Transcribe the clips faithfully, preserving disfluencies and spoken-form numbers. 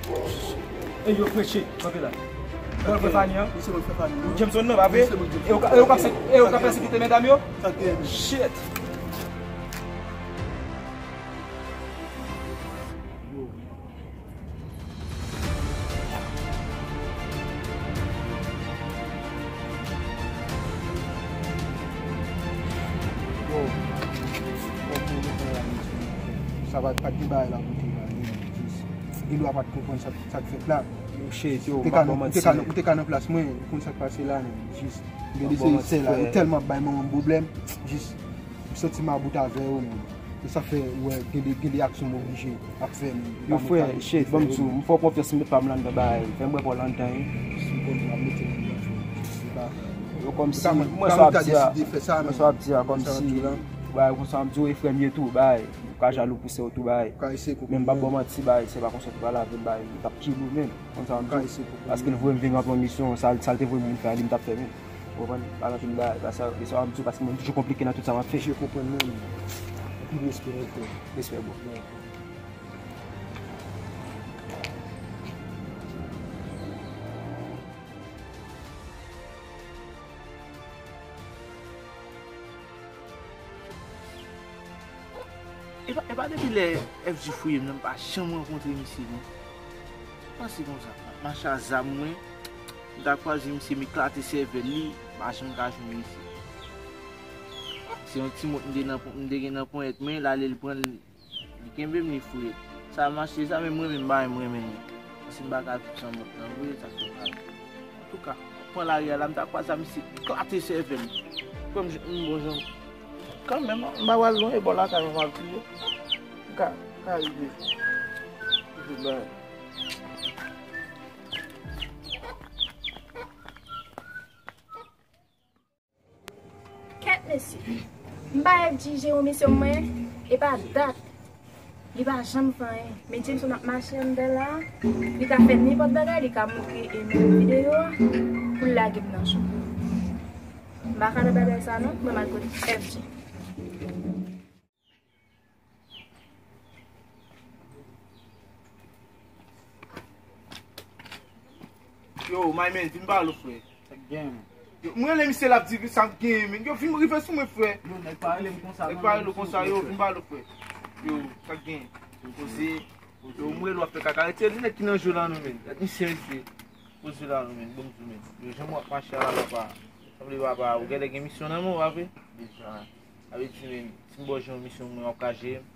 E yo freche, kanpe la. Mwen frè Fanny an. Jameson nan, pa vre? E yo ka, e yo ka, e yo ka pèsekite medam yo? Shit. Sa pa, pa t gen bagay la pou te la, jis. Elwa pa t konprann sa, sa k fèt la. Yo, shit, yo, m pa ka nan, ou te ka nan plas mwen, ou konn sa k pase la, men jis. M gen de seri sè la, yo tèlman ap bay manman m pwoblèm, jis. M santi m about avè yo, men. E sa fè, ou wè, gen de, gen de aksyon m oblije ap fè, men. Yo, frè, shit, ban m di w, m fè w konfyans, m met pa m la anndan bagay. Fè m wè pa w la anndan, wi. Si m konnen m ap mete m anndan, frè. Se pa, yo, kòmsi, mwen sa w ap di a, mwen sa w ap di a, kòmsi, bagay konsa, m di w, e frè m ye tou, bagay. Ou ka jalou pou sè w tou, bagay. Men m p ap ba w manti, bagay, se pa konsa tou, pa lave m, bagay, m t ap kile w menm. Konn sa m di w. Paske l voye m vin ranpli yon misyon, sa, sa l te voye m vin fè a, li m t ap fè menm. Ou konprann? Pa gen anpil bagay, pa sa, e sa w ap di w, paske mwen toujou konplike nan tout sa m ap fè. Je konprann mwen menm. Anpil respè, frè. Respè, bro. E pa, e pa depi lè F G fouye m nan, m pa janm rankontre misye, non. Panse konsa, m ap mache a zam mwen, m ta kwaze misye, m eklate sèvèl li, m pa janm ka jwenn misye. Se yon ti mòt m te nan, m te gen nan ponyèt mwen, l ale l pran l, li kenbe m, li fouye l. Sa mache, sa menm mwen menm, m pa menm renmen l. Paske m pa ka viv san mòt lan vre, sa fè m pa. Antouka, m ap pran lari a la, m ta kwaze a misye eklate sèvèl. Kwè m, m bon jan. Kanmenm, m pa pral lwen, e bò lakay mwen m ap viv. M ka, m ka rive. Rive bay. Kèt mesye, m pa F G jere yon misyon mwen, e pa dat, li pa janm fè anyen. Men Jameson ap mache anndan la, li ka fè nenpòt bagay, li ka montre e moun videyo a pou l lage m nan cho. M pa ka nan bagay sa non, mwen m al kote F G. Yo, my man, vin ba l, frè. Sa k gen, man? Yo, mwen rele misye, l ap di sa k gen, men. Yo, vin rive sou mwen, frè. Yo, nèg pa rele m konsa, nèg pa rele w konsa, yo, vin ba l, frè. Yo, sa k gen? Poze. Yo, mwen rele w ap fè kaka. Rete, li nèg ki nan jwe la, non, men. Gad misye, mesye. Poze la, non, men. Bon, men. Yo, jan mwen ap mache a la, papa. Sanble papa, ou genlè gen misyon nan men w, pa vre? Deja. Sa vle di, men, si m ba w jan misyon mwen, w ap ka jere m?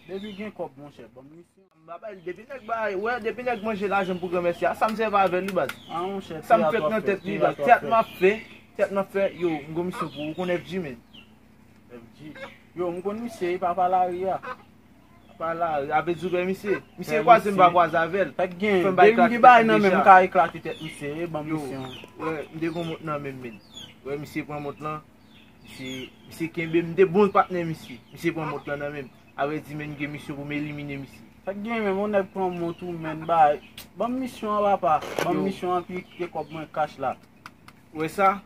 Depi gen kòb, monchè, ban m misyon. M pa bay, depi nèg bay, wè, depi nèg manje lajan m pou granmèsi a, sa m sèvi avè l, wi, baz. A, monchè, sa m fèt nan tèt li, baz. Teyat m ap fè, teyat m ap fè, yo, m gon misyon pou ou, ou konn F G, men. F G. Yo, m konn misye, wi, papa lari a. Papa lari a, vle di w wè misye. Misye kwaze m pa kwaze avè l. Fè k gen, depi m gen bagay nan men m, m ka eklate tèt misye, ban m misyon. Yo, wè, m te gon mont nan men m, men. Wè, misye pran mont lan. Misye, misye kenbe m, m te bon patnè misye. Misye pran mont lan nan men m. Avè di, men, m gen misyon pou m elimine misye. Sa k gen, men, yon nèg pran mont ou, men, bay. Ban m misyon an, papa. Ban m misyon an, pi kite kòb mwen kach la. Wè sa?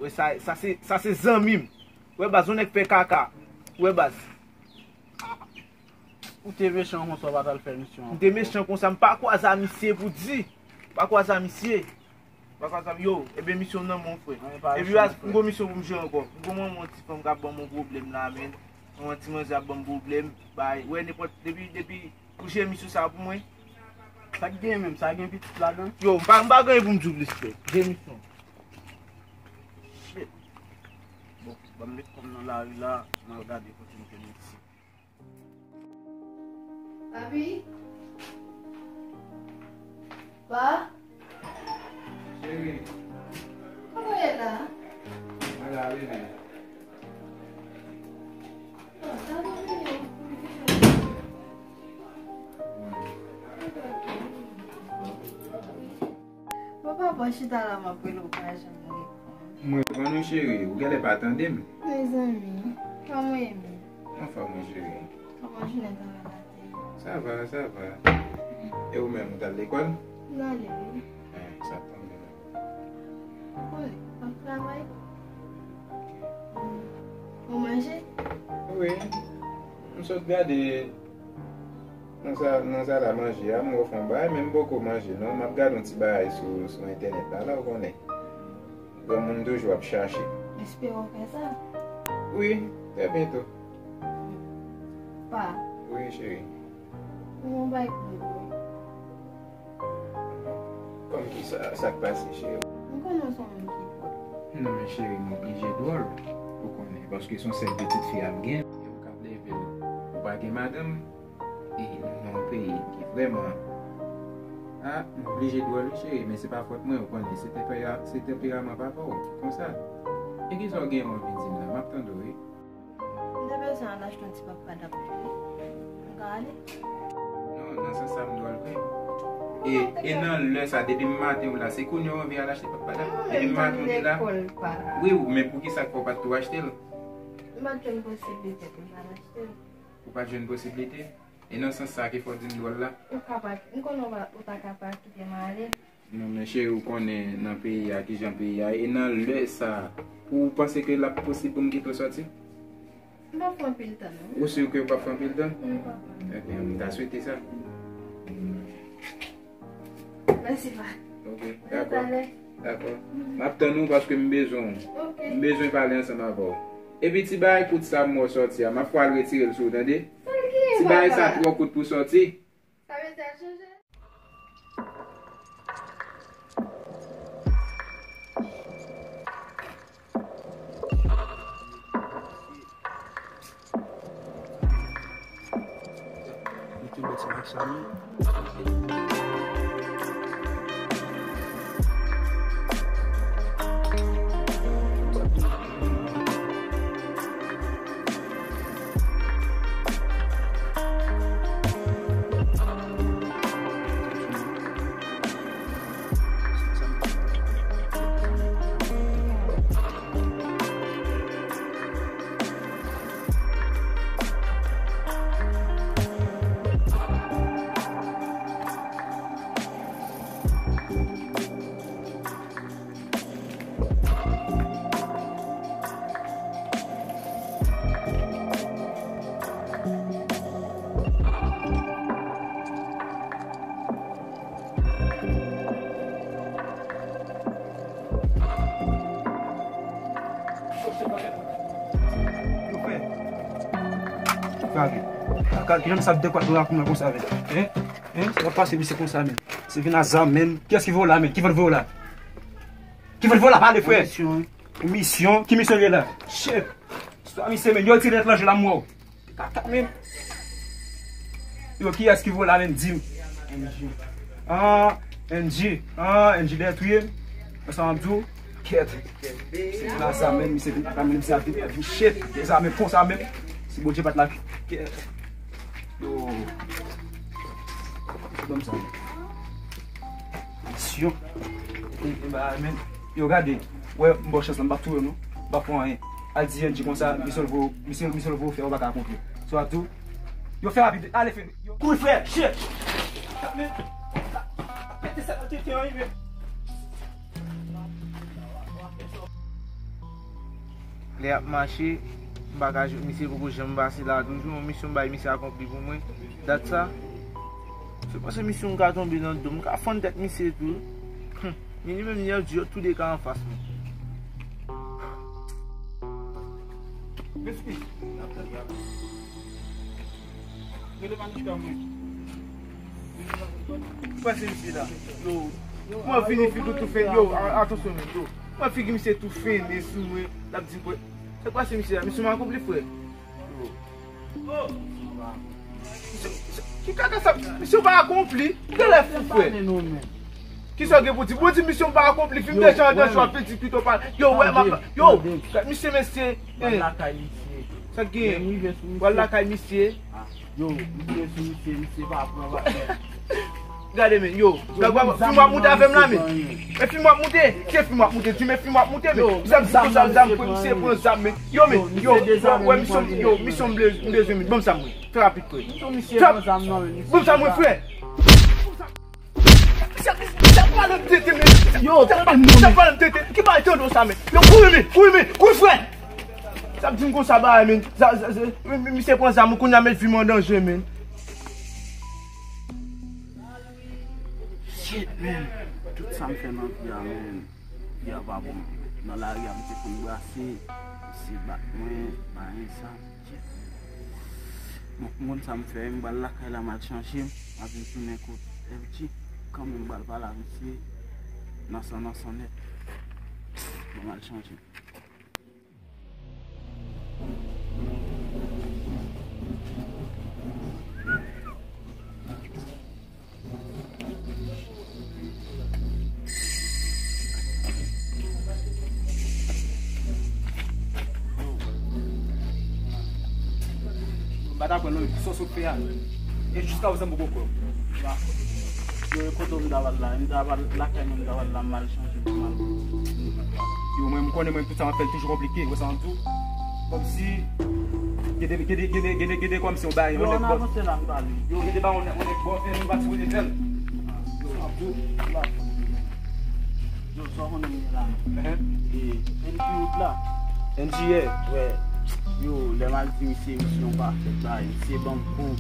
Wè sa, sa se, sa se zanmi m. Wè baz, yon nèg fè kaka. Wè baz. Ou te mechan konsa, w pa t al fè misyon an. M te mechan konsa, m pa kwaze a misye pou di. M pa kwaze a misye. Papa sa, yo, ebyen misyon nan men w, frè. Epi, m gon misyon pou m jere ankò. M gon manman yon ti fanm k ap ban m yon pwoblèm la, men. Yon ti manzè ap ban m pwoblèm. Bay, wè, nenpòt, depi, depi, ou jere misyon sa pou mwen. Sa k gen menm, sa gen pitit ladan? Yo, m pa, m pa gen anyen pou m di w plis, frè. Jere misyon. Shit. Bon, ban m met kò m nan lari la, m al gade kote m te mete. Papi? Pa? Cheri. Kòman w ye la? Mwen la, bebe. Oh, sa va byen. Bon, papa, chita la, m ap rele w, pa janm reponn. Mwen reponn ou, cheri, ou genlè pa tande m. Mezanmi, kòman w ye menm? Anfòm wi, cheri. Kòman jounen travay la te ye? Sa va, sa va. E ou menm, ou t al lekòl? M t ale, wi. Eh, sa tonbe la. Ou konn, m ap travay. Ou manje? Wi. M sot gade Nan sa, nan sa la manje a, m wè w fè yon bagay, men m poko manje non. M ap gade yon ti bagay sou, sou entènèt la, la, ou konnen. Granmoun toujou ap chache. Espere w fè sa. Wi, trè byento. Pa. Wi, cheri. Ou yon bagay pou mwen. Kòm ki sa, sa k pase, cheri? M konnen w se yon moun ki pwòp. Non, men cheri, m oblije dwòl. Ou konnen, paske se yon sèl pitit fi a m gen. E ou k ap leve l. Ou pa gen madanm? E nan yon peyi ki vrèman, a, m oblije dwòl wi, cheri, men se pa fòt mwen, ou konnen, se tenpera-, se tenperaman papa w, konsa. E kisa w gen anvi di m la? M ap tande w wi. M te bezwen al achte yon ti pap padap pou ou. M ka ale? Non, nan sans sa m dwòl vre. E, e nan lè sa, depi maten ou la, se kounye a w anvi al achte pap padap? Non, men depi m maten ou te la? Wi, men poukisa k fè w pa t tou achte l? M pa t jwenn posiblite pou m al achte l. Ou pa t jwenn posiblite? E nan sans sa ki fè w di m dwòl la? Ou ka pa, m konnen w pa, ou ta ka pa kite m ale. Non, men cheri, ou konnen nan peyi a, kijan peyi a ye. E nan lè sa, ou panse ke l ap posib pou m kite w sòti? M p ap pran anpil tan, non. Ou si ke w p ap pran anpil tan? M p ap pran. Ebyen, m ta swete sa. Mèsi, pa. Ok, dakò. Dakò. M ap tann ou paske m bezwen w. Ok. M bezwen pale ansanm avè w. Epi ti bagay kout sa m wè w sòti a, m ap fè w al retire l sou ou, tande? Ti bagay sa twò kout pou sòti. Sa vle di al chanje? Mete bò ti mache a, non. Yo, frè. Kage. Kage, kijan sa ap dekwat nan lakou mwen konsa, men? Hein? Hein? Sa ap pase misye konsa, men. Se vin a zam, men. Kiyès ki voye w la, men? Ki vant voye w la? Ki vant voye w la? Pale, frè. Misyon. Misyon? Ki misyon li ye la? Shit. Swa misye, men. Yo, tire etranje la, m wè w. Kaka, men. Yo, kiyès ki voye la, men? Di m. N G. Ah, N G. Ah, N G detwi m. Konsa m ap di w. Kèt. Se la sa menm, misye vin pa menm, misye ap vin, ap vin shit. Dezame konsa menm. Si Bondye pa t la, kèt. Yo. Misye ban m sa menm. Misyon. E, e, ba, men. Yo, gade. Wè, m ba w chans la, m p ap touye w non. M p ap fè w anyen. Al di N G konsa, misyon l voye, misyon, misyon l voye w fè, ou pa ka akonpli. Sa w ap di w? Yo, fè rapid. Ale, fè. Yo, kouri, frè. Shit. Men. Pete sa nan tete an, men. Lè y ap mache, m pa ka jwenn misye, poko janm pase la toujou. Yon misyon bay misye akonpli pou mwen. Dat sa, se panse misyon m ka tonbe nan do m, m ka fann tèt misye tou. Hum, men li menm li an di yo tou de ka anfas mwen. Mèsi. Rele Manouchka mwen. Pase misye la. Yo. Mwen vini figi tou fen. Yo, a-, atansyon men. Yo. Mwen figi misye tou fen, li sou mwen. L ap di mwen. Se pase misye la. Misye m akonpli, frè. Yo. Misye, misye, ki kaka sa? Misye pa akonpli. Ou genlè fou, frè. Kisa w gen pou di? Bon, di misye m pa akonpli. Fim deja an danswa piti pito pa. Yo, wè, m ap, yo, misye, mesye. Sa k genyen? Pral lakay misye. Yo, misye sou misye, misye pa pran bagay. Gade, men, yo, fim w ap moute avè m la, men. Men fim w ap moute, se fim w ap moute, di men fim w ap moute, men. Zam, zam, zam, zam, misye pran zam, men. Yo, men, yo, wè, misye, yo, misye, m bezwen, m bezwen, men. Ban m zam, men. Fè rapid, frè. Ban m zam, mwen, frè. Misye ap pale m tete, men. Yo, misye ap pale m tete. Ki bagay tande w sa, men? Yo, kouri, men, kouri, men, kouri, frè. Sa ap di m konsa, bagay, men. Misye pran zam, kounye a met vi m an danje, men. Shit, man. Tout sa m fè nan vi a, man. Fi a pa bon. Nan lari a, m te konn brase, misye bat mwen, bay sa. Bon, m konn sa m fè, m pral lakay la, m al chanje, m ap vin tounen kot F G. Kanmenm, m pral pale a misye nan san, nan san nèt. Bon, m al chanje. M pa ta kwè non, sa w sot fè a. E jiska prezan m poko kwè w. Yo, e kote w m ta pral la? M ta pral lakay mwen, m ta pral la, m al chanje, m al. Yo, mwen, m konnen mwen, tout sa m ap fè l toujou konplike, wè sa m ap di w? Kòmsi, gede, gede, gede, gede, gede kòmsi yon bagay, yon nèg bòs. Yo, gede ba yon nèg, yon nèg bòs, e nou pa sipoze fè l. Yo, sa w konnen m ye la? N G out la. N G A? Wè. Yo, lè m al di misye, misye yon pafèt bagay, misye ban m kou.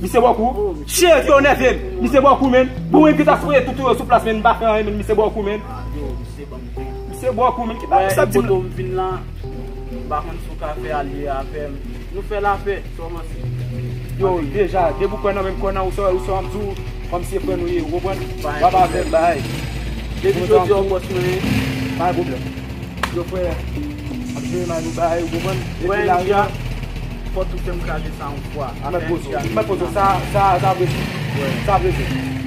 Misye ba w kou? Shit, yo nève m. Misye ba w kou, man. Bon, mwen ki ta sipoze tout yo sou plas, man, m pa fè anyen, man, misye ba w kou, man. Yo, misye ban m kou. Misye ba w kou, man. Ki bagay sa di m? Kote m vin la, m pa konn si w ka fè alye avè m. Nou fè lapè, sa w panse? Yo, deja, depi w kwè nan menm kò nan ou, sa, ou sa w ap di w, kòmsi se frè nou ye, ou konprann? W ap avè m, bay. Depi jodi a, w bòs mwen. Pa gen pwoblèm. Yo, frè, ap jere mal nou bay, ou konprann? Epi la, fò tou fè m kraze sa yon fwa. Mèt poze w, mèt poze w, sa, sa, sa vre di. Sa vre di.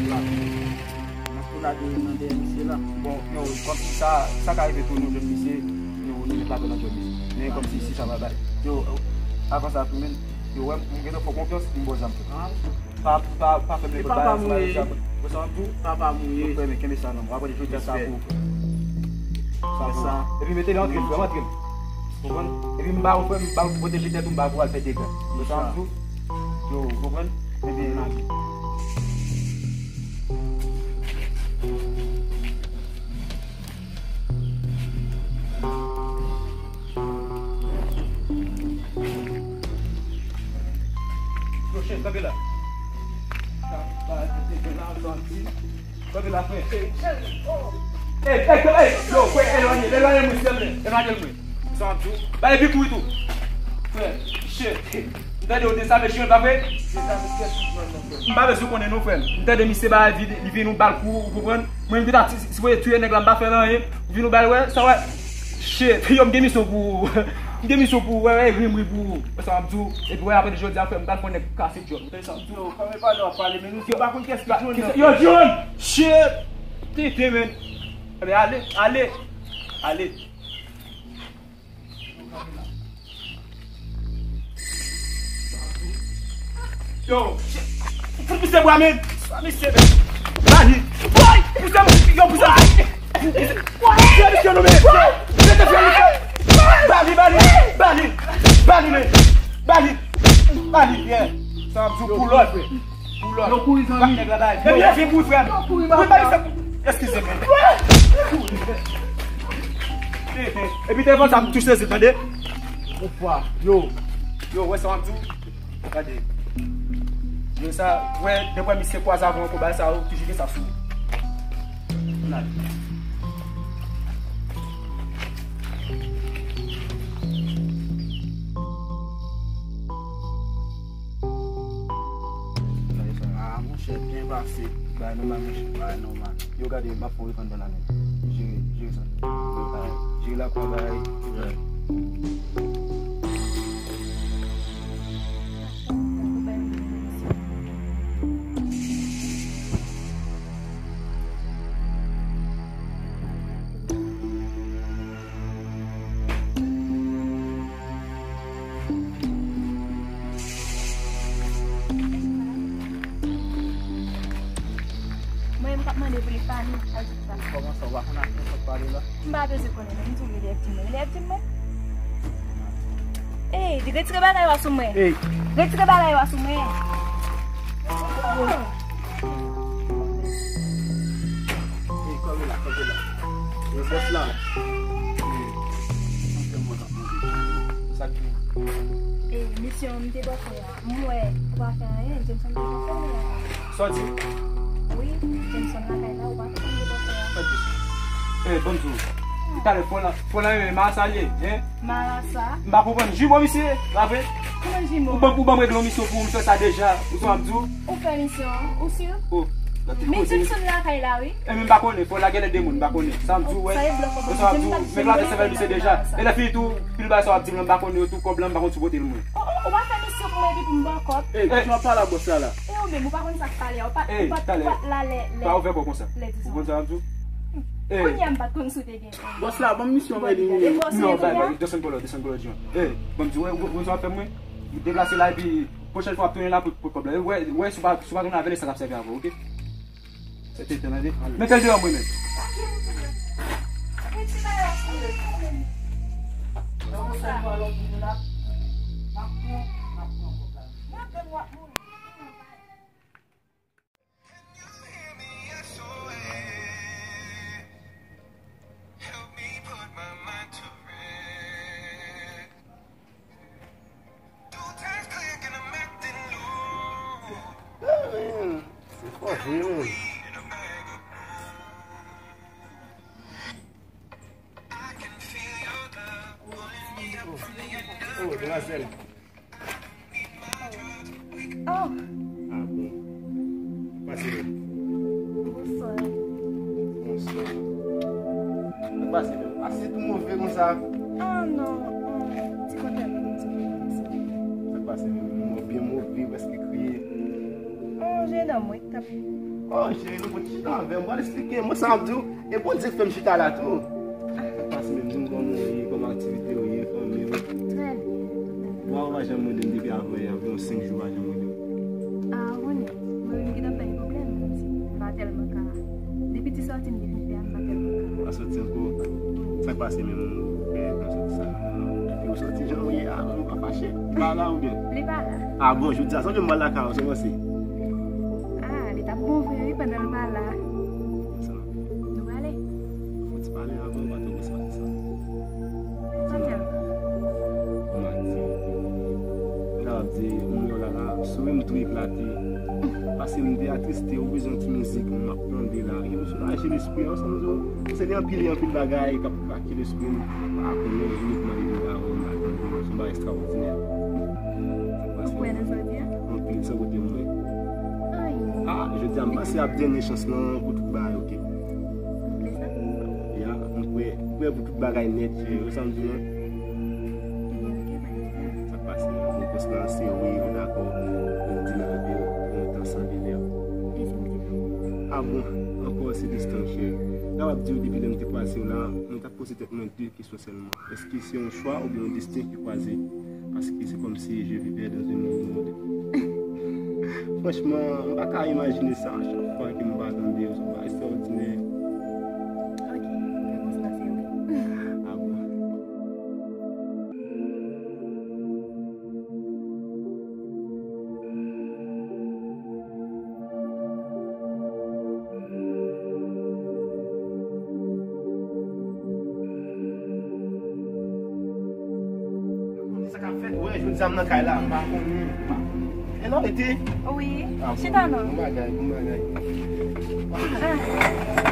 N ap tou lage nan dèyè misye la. Bon, yo, kòmsi sa, sa ka rive tou nou jwenn misye, nou, nou met lapè nan djòb misye. Men kòmsi si sa va bay. Yo, avan sa tou, men, yo, wè m, m gentan fè w konfyans, m ba w zam tou. Pa, pa, pa fè m lekòl bagay sa, bagay sa. Wè sa m ap di w? Papa m ou ye. Frè, men kenbe sa nan men w. W ap wè jodi a sa pou ou, frè. Sa pou ou. Epi mete l antre l, frè, antre l. Konprann? Epi m ba ou, frè, m ba ou pwoteje tèt ou, m ba ou al fè dega. Wè sa m ap di w? Yo, ou konprann? Epi, Yo, chèf, kanpe la. Kanpe la, frè. Ey, ey, ey, yo, frè, elwanye, elwanye mwen, silvouplè. Elwanye mwen. Sa w ap di w? Ba epi kouri tou. Frè, chèf. M tande yo dezame chyen, pa vre? M pa bezwen konnen non, frè m. M tande misye bay vide, li vin yon bal kou, ou konprann? Mwen, m te ta si- sipoze touye nèg la, m pa fè l anyen. Ou vin yon bal, wè, sa wè. Shit, yo, m gen misyon pou ou. M gen misyon pou ou, wè, wè, ri m ri pou ou. Wè sa m ap di w. Epi, wè, apre de jodi a, frè m, m pral fè yon nèg kase djòl. Ou tande sa m di w? Yo, kanmenm pale w ap pale, men nou se pa konn kiyès ki John nan. Yo, John! Shit! Tenten, men. Ebyen, ale, ale, ale. Yo, fout misye bwa, men. Sa misye, men. Bali. Boy! Pouse m, yo, pouse m. Pouse misye, non, men. Mete fè misye. Bali, bali, bali. Bali, men. Bali. Bali, yeah. Sa ap di pou lòt. Pou lòt. Yo kouri, zanmi. Nèg la bay. Ebyen, vin kouri, frè m. Yo kouri, baba. Eskize, men. Epi telefòn sa m touche sezi, tande? Yo, yo, wè sa w ap di w? Gade. Yo, sa, wè, depi misye kwaze avè w ankò, bagay sa yo toujou gen sa sou ou. Ann ale. Ah, monchè, byen pase. Bagay nòmal, monchè. Bagay nòmal. Yo, gade, m ap fè w reponn dan la men. Jere, jere sa. Jere lakou a, bagay. Mwen menm k ap mande pou li pale, al di sa. Kòman sa, w pa konn ak nou sot pale la? M pa bezwen konnen non, m di w rele F G mwen. Rele F G mwen? Ey, retire bagay yo a sou mwen. Ey. Retire bagay yo a sou mwen. Ey, kanpe la, kanpe la. Yo, bòs la. Sa k gen? Ey, misyon m te ba w fè a. M wè ou pa fè anyen, Jameson te fè anyen. Sa w di? Wi, Jameson lakay la. Men, ban m di w. Talè, fò la, fò la, men, marasa l ye, hein? Marasa? M pa konprann. Jimo misye, pa vre? Kòman jimo? Ou ban, ou ban m regle yon misyon pou ou, m fè sa deja. Ou sa w ap di w? Ou fè misyon an? Ou si? Oh, gade koze. Men Jackson lakay la, wi. E men m pa konnen, fò la genlè de moun, m pa konnen. Sa w ap di w, wè. Sa e blòf, ou sa w ap di w, men gade sèvèl misye deja. E lè fini tou, pil bagay sa w ap di m lan, m pa konnen yo tou, kòb lan, m pa konn sou kote l mwen. Oh, oh, ou pa fè misyon pou mwen epi pou m ba w kòb? Ey, kijan w ap pale a bòs la la? E ou menm, ou pa konn sa k pale a, ou pa, ou pa, ou pa t la lè, lè. Pa ouvè kò konsa. Lè dizon. Ou konn sa w ap di w? Ey. Kounye a m pa t konn si w te gen. Bòs la, ban m misyon mwen elimine. Non, bay, bay, desann bò la, desann bò la, John. Ey, ban m di w, wè, wè, wè sa w ap fè mwen? M deplase la epi pwochèn fwa w ap tounen la pou, pou kòb la. Wè, wè, si w pa, si w pa tounen avè l, e sa k ap sèvi avè w, oke? Sa te tande. Mete l deyò mwen menm. Se fò vre, men. Oh, demwazèl. Oh. Ah bon. Pase. Bonswa. Bonswa. Sa k pase menm? Ase tou move konsa. Ah non, oh, ti kontè menm, ti kontè konsa. Sa k pase menm? Mwen byen move, prèske kriye. Oh, jere nan mwen, t ap. Oh, jere nan mwen, chita avè m, pral esplike mwen sa ap di w. E Bondye k fè m chita la tou. Sa k pase menm, di m kòman w ye, kòman aktivite w ye, fanmi w. Trè byen. Wa, ou pa janm mande m depi avan yè, anviwon senk jou ou pa janm mande m. Ah, ou konnen, mwen menm gentan bay pwoblèm, m pa tèlman ka. Depi ti sòti m te fin fè a, m pa tèlman ka. Ou pa sòti ankò? Sa k pase menm, ou fè nan sòti sa? Depi ou sòti jan ou ye a, ou pa fache? Li pa la oubyen? Li pa la. Ah bon, jodi a, sa vle m pral lakay ou, sa w panse? Ah, li t ap bon vre wi pandan l pa la. Sa. Nou prale? Fò ti pale avan, ou pa twò konsantre sa. Sa tèl. Ou mati. Ou ta ap di, moun yo la la, souri m tou eklate. Paske m te atriste, ou bezwen ti mizik, m ap tande la. Yo soulaje lespri a, ou santi yo. Se te anpil, anpil bagay k ap krake lespri m. M pa konnen, inikman li vin ba ou, m pa tande. Se yon bagay ekstraòdinè. Ou kwè nan sa w di a? Anpil, se kote m wè. Ay. Ah, jodi a, m panse ap dènye chans lan pou tout bagay, oke. Ou vle sa? Ya, m kwè, m kwè pou tout bagay nèt, ou sa m di lan? Ebyen, oke, pa gen pwoblèm. Sa k pase? Repons lan se wi, ou dakò. Ou di m anpil, ou tan san deler. E si m di non? Ah bon, ankò se destin, cheri. Sa w ap di w depi lè m te kwaze w la, mwen t ap poze tèt mwen de kesyon sèlman. Èske se yon chwa oubyen yon desten ki kwaze? Paske se kòmsi je vivais dans un autre monde. Franchman, m pa ka imajine sa. Chak fwa ke m pa tande yo, se yon bagay ekstraòdinè. Ok, repons la se wi. Ah bon. Konnen sa k ap fèt, wè, jodi a m nan kay la, m pa konnen. E non, rete. Wi, ah, bon, chita non. Bon bagay, bon bagay. Ah.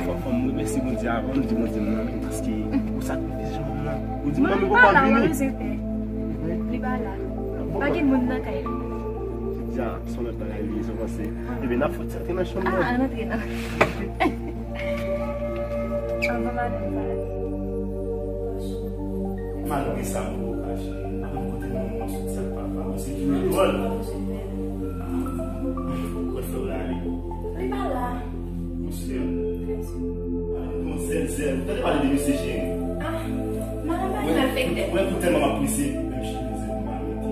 Fò, fò m remèsye Bondye avan m di Bondye m nan, paske pou sakrifis janm nan. Ou di non, li pa la, ou pa bezwen pè. Li pa la. Pa gen moun nan kay la. Jodi a, se yon lòt bagay li ye, sa w panse? Ebyen, n ap fouti antre nan chanm nan. Ah, ann antre non. Anvan madanm sa. Malgre sa, m poko kache. Avan kote moun nan soti ak papa, mwen se ki dwòl. Kot frè w la ale? Li pa la. Ou si? Trè si. Bon, zèl, zèl. Ou tande pale de mesye cheri? Ah, madanm pa gen malfektè. Mwen, mwen, mwen tèlman m ap prese, menm chemiz m pa mete.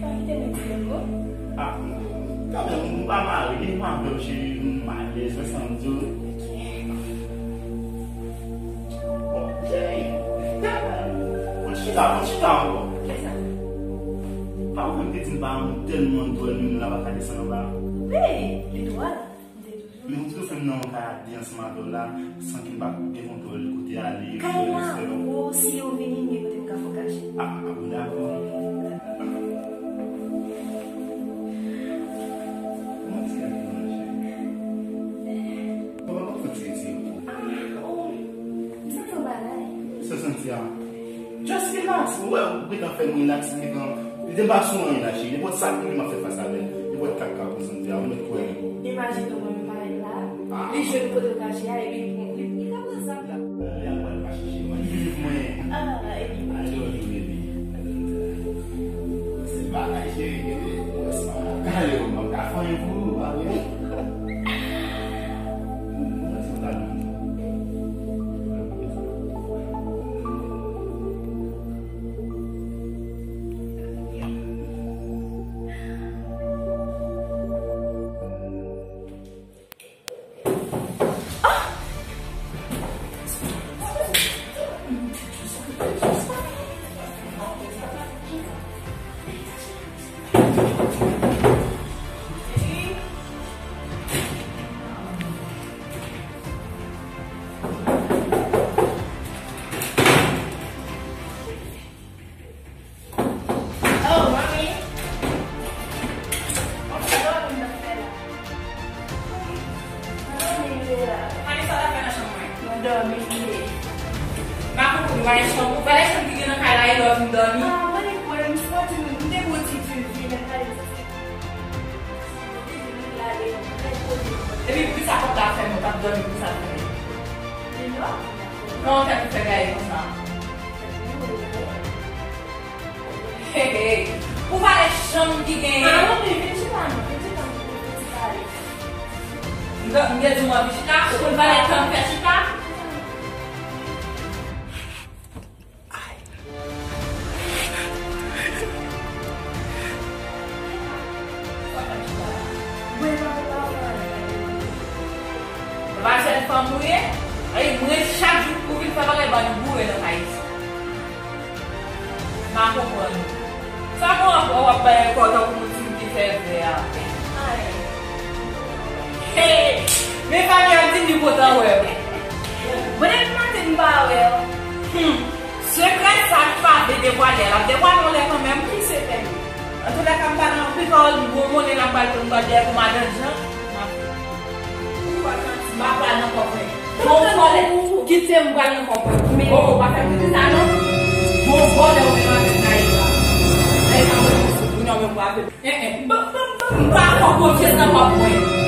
Pa kite m di ankò. Ah, kanmenm, m pa mare, gen yon avè w cheri, m alèz, wè sa m di w. Ok. Bon, cheri, bon, chita, bon, chita ankò. Kisa? Pa ou menm te di m pa yon tèlman dwòl, menm la pa ka desann anba. Wi, li dwòl. M te toujou. Men ou toujou fè m nan yon kay a de ansanm avè w la, san ke m pa gen kontwòl kote ale, kote ale. Kay la gwo, si yo vini, m gen kote m ka fè w kache. Ah, ah, bon, dakò. Kòman ti gade manje? Kòman fè ti retire kò? Ah, oh. Just relax. Ou wè, ou gentan fè m relax, ou gentan. Li te pa sou anyen la, cheri. Nenpòt sa k rive, m ap fè fas avè l. Nenpòt kaka ou prezante a, ou mèt kwè. Imajine w, mwen m pa la. Ah. Li jwenn kote w kache a, epi li pran, li, li ka pran zam nan. Li al pral pa chèche mwen. Li vini pou mwen. Ah, epi. I love you, baby. Se bagay, cheri, gade. Mwen se pa mwen. Gade, mwen ka fanyen pou ou, pa vre? Mwen se ta. Oh, mami. Mwen pa dòmi nan fè la. Mwen dòmi, mwen la. Mami, sa w ap fè nan chanm mwen? Mwen dòmi, mwen. M a konprann, ou pa gen chanm, ou pa gen chanm ki gen nan kay la, e lè w vin dòmi. Ah, mwen li kwè, m santi m, m te gon ti dil vin, men pa li santi. Depi poukisa kòb la fè m, ou t ap dòmi poukisa fè m? Li nò? Kòman w fè pou fè gaye konsa? Hey, hey. Pou valè chanm ki genyen. Ah, non, men vin chita non, vin chita non, vin chita. M te, m te di w anvi chita, pou valè tan m fè chita. Ay. Ou pa sèl fanm ou ye? Ay, mwen chak jou pou vin fè bagay ban nou boure nan kay isi. M a konprann ou. Sa bon ankò w ap bay ankò tankou moun ki fè vè a. Hey! Men fanmi an di m li kontan wè m. Bon, depi maten m pa wè w. Hmm. Sekrè sa k pa vle devwale a, l ap devwale yon lè kanmenm. Ki sekrè? Antoulèka, m pa nan anpil pawòl, m gon monnen la m pral pran m pral dèyè pou madanm Jan. M ap fè. Ou pa santi m ap pral nan kòb mwen. Bon, ou kole. Kite m pral nan kòb mwen. Bon, ou pa fè m di sa non. Bon, vòlè ou menm avèk Naïka. Naïka mwen konsi, kounye a ou menm w ap fè. Eh, eh, m pa, m pa, m pa fè konfyans nan kòb mwen.